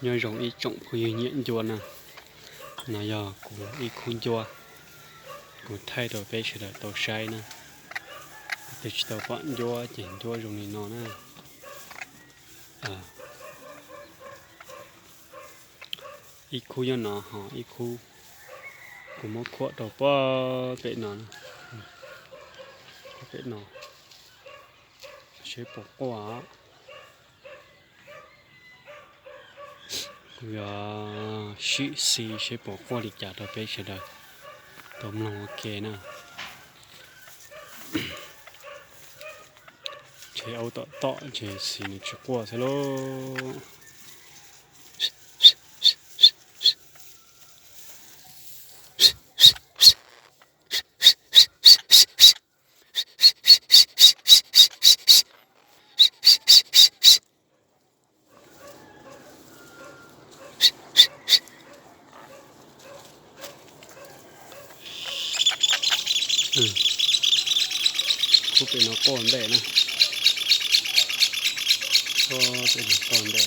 Nyob zoo ib tsoom phooj ywg nyiam ncuab na, no yog kuv ib khub ncuab, kuv thaij rau peb sawv daws tau saib na. Leej twg tsis tau pom ncuab ces ncuab zoo li no na. Ib khub nyob no ho ib khub kuv muab khuam rau pem no, pem no, seb puas quaj. Kuv yuav sim xis seb puas quaj li cas rau peb sawv daws tau mloog ua ke na. Ntshe aub tom tom ntshe xis nws tsis quaj xwb lauj. Khub pem no quaj ntej na. Khub pem no quaj ntej.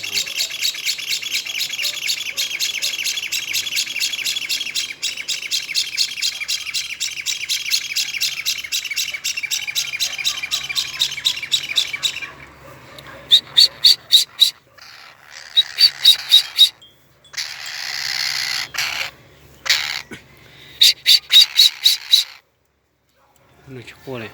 Nws tsis quaj li.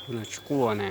Kuv no tsis quaj na.